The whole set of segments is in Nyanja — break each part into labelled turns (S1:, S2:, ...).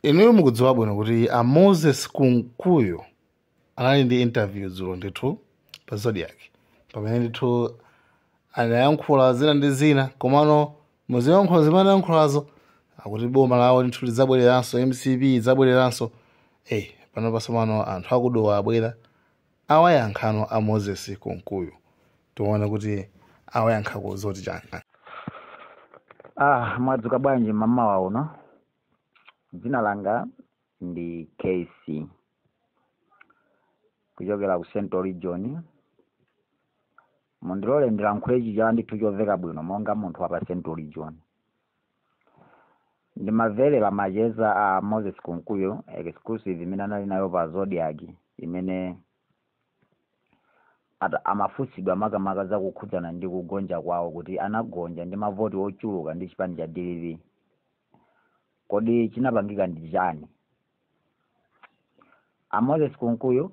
S1: Inuyo mukudziwa bwino kuti a Moses Kunkuyu anali ndi interview dzulo ndithu pa Zodiac, pamene ndithu anayankhula zina ndi zina. Komano muziyankhula zimene anayankhulazo, akuti boma lawo ndithu lidzabwereranso, MCP idzabwereranso. Pano pasomano anthu akudowa abwera, awayankhano a Moses Kunkuyu. Tione kuti awayankhako zoti chani.
S2: Ah, mwadzuka bwanji mamawa uno? Dzina langa ndi KC, kuchokera ku Central Region. Mundilole ndilankhule Chichewa ndithu chomveka bwino monga munthu wa pa Central Region. Ndimamverera macheza a Moses Kunkuyu, exclusive imene anali nayo pa Zodiac, imene amafunsidwa makamaka za kukhudzana ndi kugonja kwawo, kuti anagonja ndi mavoti ochuluka ndi chipani cha DPP. Kodi chinapangika ndi chani? A Moses Kunkuyu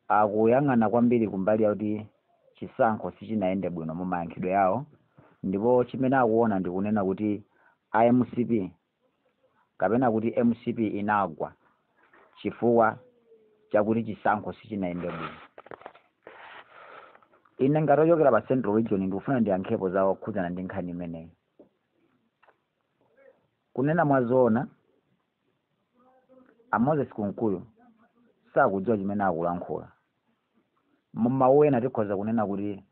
S2: akuyang'ana kwambiri kumbali yakuti chisankho sichinayende bwino mu mayankhidwe yawo, ndipo chimene akuona ndi kunena kuti IMCP, kapena kuti MCP, inagwa chifukwa chakuti chisankho sichinayende bwino. Ine ngati ochokera pa Central Region ndikufuna ndiyankhepo za kukhudzana ndi nkhani imeneyi. Kunena mwazoona, a Moses Kunkuyu sakudziwa chimene akulankhula. Mumawu ena tikhoza kunena kuti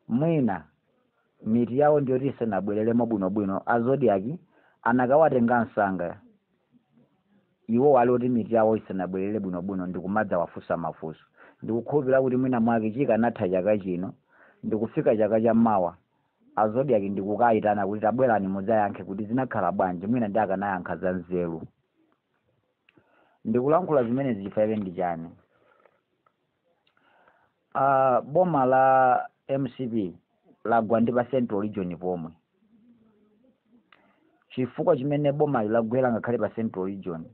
S2: mwina miti yawo ndiyoti isanabwereremo bwinobwino. A Zodiac anakawatenga msanga iwo wali oti miti yawo isanabwerere bwinobwino ndikumadza wafunsa mafunso. Ndikukhulupirira kuti mwina mwake chikanatha chaka chino ndikufika chaka chammawa, a Zodiac ndikukayitana kuti tabwerani mudzayankhe kuti zinakhala bwanji, mwina ndi akanayankha za nzeru. Ndikulankhula zimenezi chifukwa chake ndi chani? Boma la MCP lagwa ndi pa Central Region pomwe. Chifukwa chimene boma lagwera ngakhale pa Central Region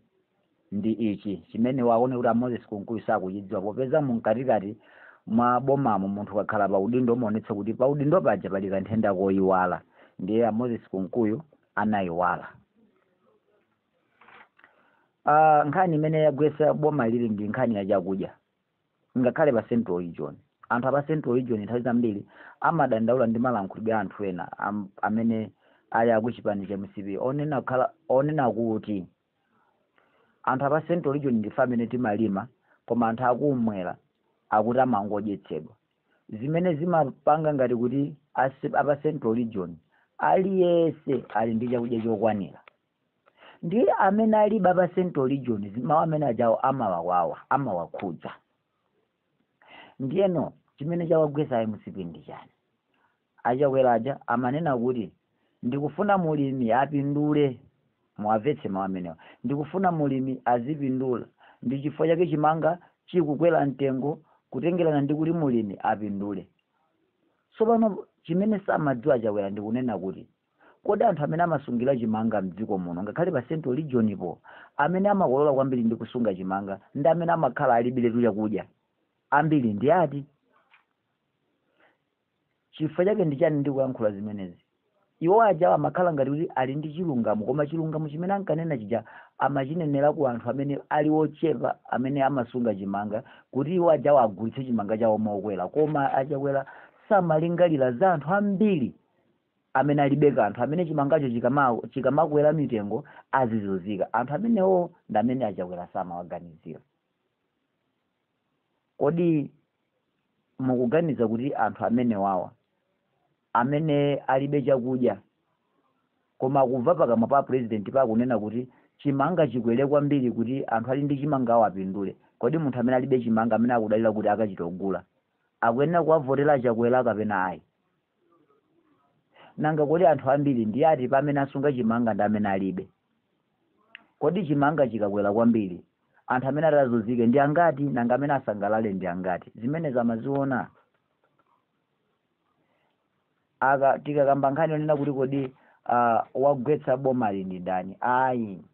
S2: ndi ichi chimene waone kuti a Moses Kunkuyu sakuchidziwa, popeza mumkatikati mwa bomamo munthu kakhala pa udindo umaonetsa kuti pa udindo paja pali kanthenda koyiwala. Ndiye a Moses Kunkuyu anayiwala. Nkhani imene yagwetsa boma lili ndi nkhani ya chakudya ngakhale pa Central Region. Anthu apa Central Region nthawi zambiri amadandaula ndi malankhulidwe a anthu ena amene ali akuchipani cha MCP, onena kuti anthu apa Central Region ndife amene timalima, koma anthu akumwera akuti amangodyetsedwa, zimene zimapanga ngati kuti apa Central Region aliyense ali ndi chakudya chokwanira, ndiye amene alibe apa Central Region mawu amene ajawo amawawawa, amawakhudza. Ndiyeno chimene chawagwetsa MCP ndi chani? Achakwera aja amanena kuti ndikufuna mulimi apindule. Muwamvetse mawu amenewa: ndikufuna mulimi azipindula, ndi chifukwa chake chimanga chikukwera mtengo, kutengerana ndi kuti mulimi apindule. Tsopano chimene samadziwa Chakwera ndikunena kuti kodi anthu amene amasungira chimanga mdziko muno, ngakhale pa Central Region po, amene amakolola kwambiri ndi kusunga chimanga ndi amene amakhala alibiretu chakudya ambiri ndi ati? Chifukwa chake ndi chani ndikuyankhula zimenezi? Iwo aja amakhala ngati kuti ali ndi chilungamo, koma chilungamo chimene ankanena chija amachinenera ku anthu amene ali ochepa amene amasunga chimanga, kuti iwo ajawo agulitse chimanga chawo mokwera. Koma Achakwera samalingalira za anthu ambiri amene alibe kanthu, amene chimangacho chikamakwera mitengo azizunzika. Anthu amenewo ndi amene Achakwera samawaganizira. Kodi mukuganiza kuti anthu amenewawa amene alibe chakudya, koma kumva pakamwa pa president pakunena kuti chimanga chikwere kwambiri kuti anthu ali ndi chimangawo apindule, kodi munthu amene alibe chimanga, amene akudalira kuti akachita kugula, akuyenera kuwavotera Chakwera kapena ayi? Nanga kodi anthu ambiri ndi ati pa amene asunga chimanga ndi amene alibe? Kodi chimanga chikakwera kwambiri, anthu amene atazunzike ndi angati? Nanga amene asangalale ndi angati? Zimenezi amaziona? Aka tikakamba nkhani yonena kuti kodi wagwetsa bomali ndi ndani, ayi,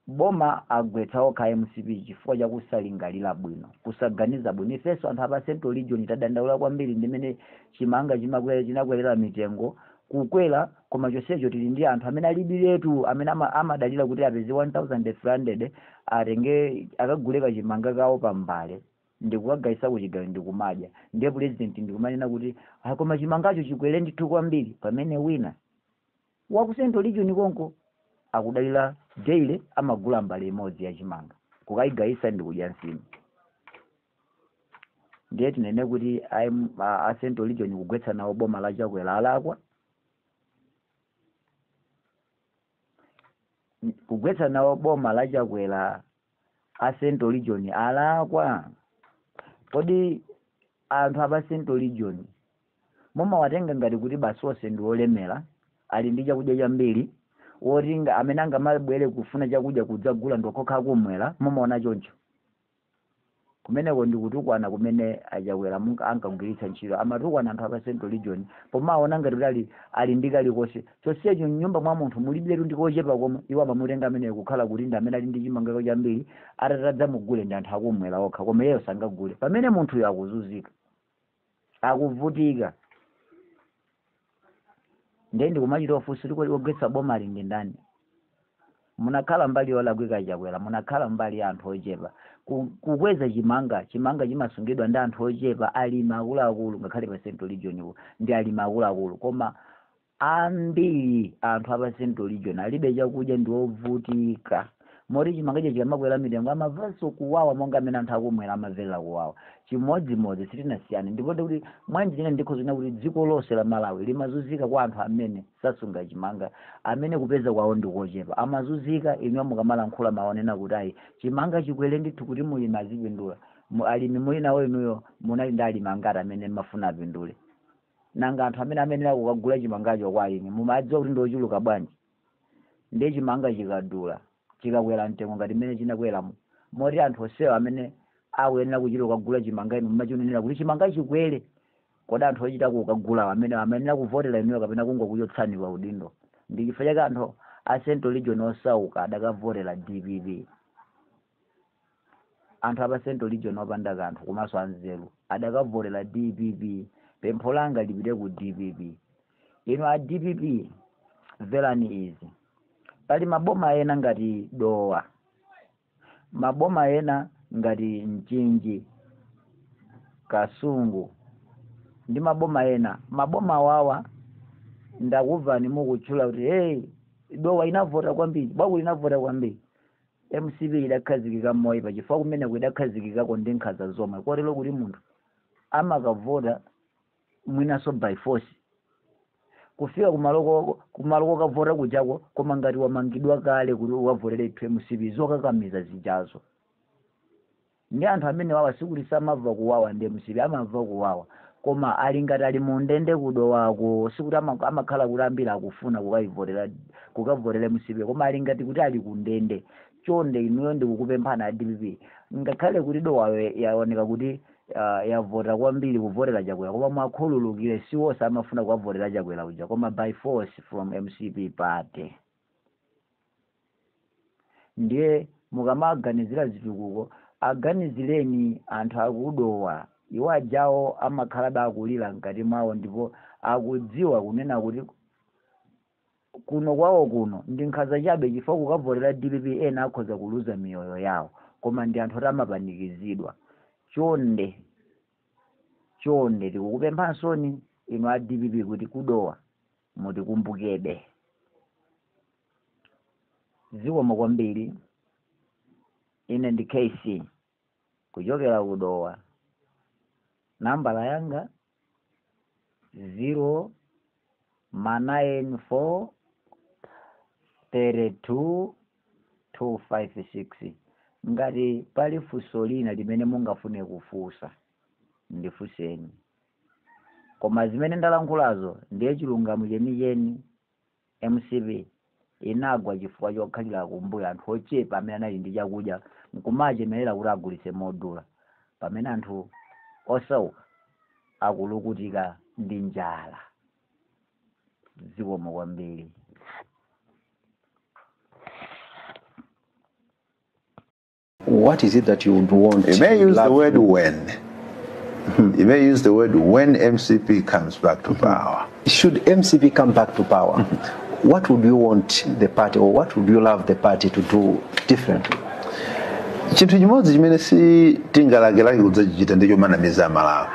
S2: boma agwetsa okha MCP chifukwa chakusalingalira bwino, kusaganiza bwino. Ifenso anthu apa Central Region tadandaula kwambiri ndimene chimanga chinakwera mitengo. Kukwera, koma chonsecho tili ndi anthu amene alibiretu, amene amadalira kuti apeze 1300 atenge akagule kachimanga kawo pambale ndikukagayisa kuchigayo ndikumadya. Ndiye president ndikumanena kuti koma chimangacho chikwere ndithu kwambiri, pamene wina waku Central Region konko akudalira daily amagula mbale imodzi ya chimanga kukayigayisa ndikudya nsima. Ndiye tinene kuti a Central Region kugwetsa nawo boma la Chakwera alakwa, kugwetsa nawo boma la Chakwera a Central Region alakwa. Kodi anthu apa Central Region mumawatenga ngati kuti basi onse ndi olemera, ali ndi chakudya chambiri, woti amene angamabwere kufuna chakudya kudzagula ndokokha kumwera? Mumaona choncho? Kumeneko ndikutukwana kumene aChakwera ankagwiritsa ntchito. Amatukwana anthu apa Central Region pomaona ngati kuti ali ndi kalikonse, chonsecho mnyumba mwa munthu mulibiretu ndi kochepa komwe. Iwo amamutenga ameneyo kukhala kuti ndi amene ali ndi chimanga chambiri, atatadzamugule ndi anthu akumwera okha, koma iyeyo sangagule, pamene munthuyo akuzunzika, akuvutika. Ndiye ndikumachita ofunsa kuti wogwetsa boma ali ndi ndani? Munakhala mbali yolakwika Chakwera, munakhala mbali ya anthu ochepa. Kukweza chimanga, chimanga chimasungidwa ndi anthu ochepa, alimi akuluakulu, ngakhale pa Central Region ndi alimi akuluakulu, koma ambiri anthu apa Central Region alibe chakudya, ndi ovutika. Moti chimangacho chikamakwera mitengo amamvanso kuwawa, monga amene anthu akumwera amamverera kuwawa. Chimodzimodzi, sitinasiyane. Ndipo ndikuti mwanji ine ndikhozina kuti dziko lonse la Malawi limazunzika kwa anthu amene sasunga chimanga, amene kupeza kwawo ndikochepa, amazunzika. Inu mukamalankhula maonena kuti ayi, chimanga chikwere ndithu kuti mulimi azipindula, alimi muli nawo inuyo, munali ndi alimi angati amene mafuna apindule? Nanga anthu amene amenera kukagula chimangacho kwa alimi mumadziwa kuti ndiochuluka bwanji? Ndiye chimanga chikadula, chikakwera mtengo ngati mmene chinakweramo, moti anthu onsewa amene akuyenera kuchita kukagula chimanga inu mumachinenera kuti chimanga chikwere, kodi anthu ochita kukagula amene amayenera kuvotera inuyo kapena kungokuchotsani pa udindo? Ndi chifukwa chake anthu a Central Region osauka adakavotera DPP. Anthu apa Central Region opanda kanthu komanso anzeru adakavotera DPP. Pempho langa lipite ku DPP. Inu a DPP, mverani izi. Pali maboma ena ngati Dowa, maboma ena ngati Mchinji, Kasungu ndi maboma ena. Maboma wawa ndakubvani mukutchula kuti hey, Dowa inavota kwambiri, bwaku inavota kwambiri. MCP idakhazikika moyipa chifukwa kumeneko idakhazikikako ndi nkhanza zomwe, kotero kuti munthu amakavota mwinaso by force kufika kumalo kokavota kujako, koma ngati wamangidwa kale kuti ukavotere MCP, zokakamiza zijazo. Ndi anthu amene wawa sikuti samamva kuwawa ndi MCP, amamva kuwawa, koma ali ngati ali mu ndende kuDowako. Sikuti amakhala kuti ambiri akufuna kukavotera MCP, koma ali ngati kuti ali ku ndende. Chonde inuyo ndikukupemphani a DPP, ngakhale kuti Dowayo yaoneka kuti yavota kwambiri kuvotera Chakwera, koma mwakhululukire, si wonse amafuna kukavotera Chakwera uja, koma by force from MCP party. Ndiye mukamaganizira zitukuko, aganizireni anthu akuDowa. Iwo ajawo amakhalabe akulira mkati mwawo, ndipo akudziwa kunena kuti kuno kwawo kuno ndi nkhanza chabe, chifukwa kukavotera DPP ena akhoza kuluza miyoyo yawo, koma ndi anthu oti amapanikizidwa. Chonde chonde tikukupemphansoni inu a DPP kuti kuDowa mutikumbukebe. Zikomo kwambiri. Ine ndi KC kuchokera kuDowa. Nambala yanga 0 ma 94 32 256. Ngati pali funso lina limene mungafune kufunsa, ndifunseni, koma zimene ndalankhulazo ndiye chilungamo chenicheni. MCP inagwa chifukwa chokhalira kumbuyo anthu ochepa amene anali ndi chakudya nkumachemerera kuti agulitse modula, pamene anthu osauka akulukutika ndi njala. Zikomo kwambiri.
S3: What is it that you would want?
S4: You may use the
S3: love
S4: word
S3: to-
S4: when. You may use the word when MCP comes back to power.
S3: Should MCP come back to power, what would you want the party or what would you love the party to do differently?
S4: Chinthu chimodzi chimene si tingalakelake kudzachichita ndicho manamiza Amalawi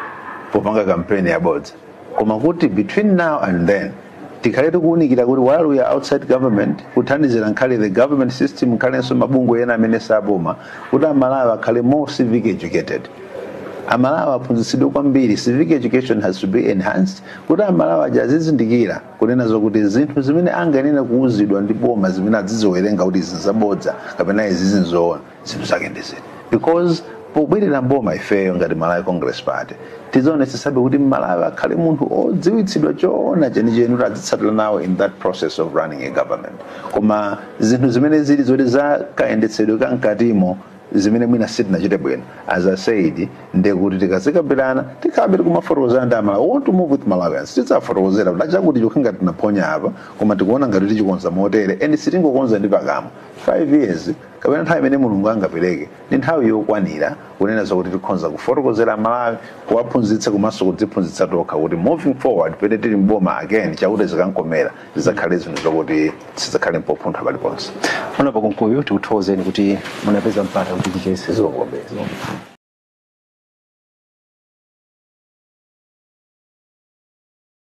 S4: popanga kampeni yabodza, koma kuti between now and then tikhale tikuwunikira kuti while we are outside government, kuthandizira nkhale the government system, nkhalenso mabungwe ena amene saboma, kuti Amalawi akhale more civic educated. Amalawi aphunzitsidwe kwambiri. Civic education has to be enhanced kuti Amalawi aja azizindikira kunena zokuti zinthu zimene anganene kuuzidwa ndi boma, zimene aziziwerenga kuti izi zabodza kapena izi zinzoona, zinthu zake ndi ziti. Because pobwerera mboma ifeyo ngati Malawi Congress Party, tidzaonetsetsabe kuti Malawi akhale munthu odziwitsidwa choona chenicheni kuti azitsatira nawo in that process of running a government. Koma zinthu zimene zili zoti zakayendetsedwe kamkatimo, zimene mwina sitinachite bwino, as I said, ndekuti tikazikambirana, tikhabe tikumafotokozera ndi Amalawi. We want to move with Malawians. Tidzafotokozera kuti achakuti chokha tinaphonya apa, koma tikuona ngati tichikonza motere, and sitingokonza ndi pakamwa. 5 years kapena nthawi imene Mulungu angapereke ndi nthawi yokwanira kunena zokuti tikhonza kufotokozera Amalawi, kuwaphunzitsa komanso kudziphunzitsa tokha kuti moving forward, pene tili mboma again, chakuti zikankomera zizakhale zinthu zokuti sizidzakhale mpopuntha paliponse.
S3: Honorable Kunkuyu, tikuthokozeni kuti munapeza mpata kuti ticheze.
S4: Zikomo kwambiri.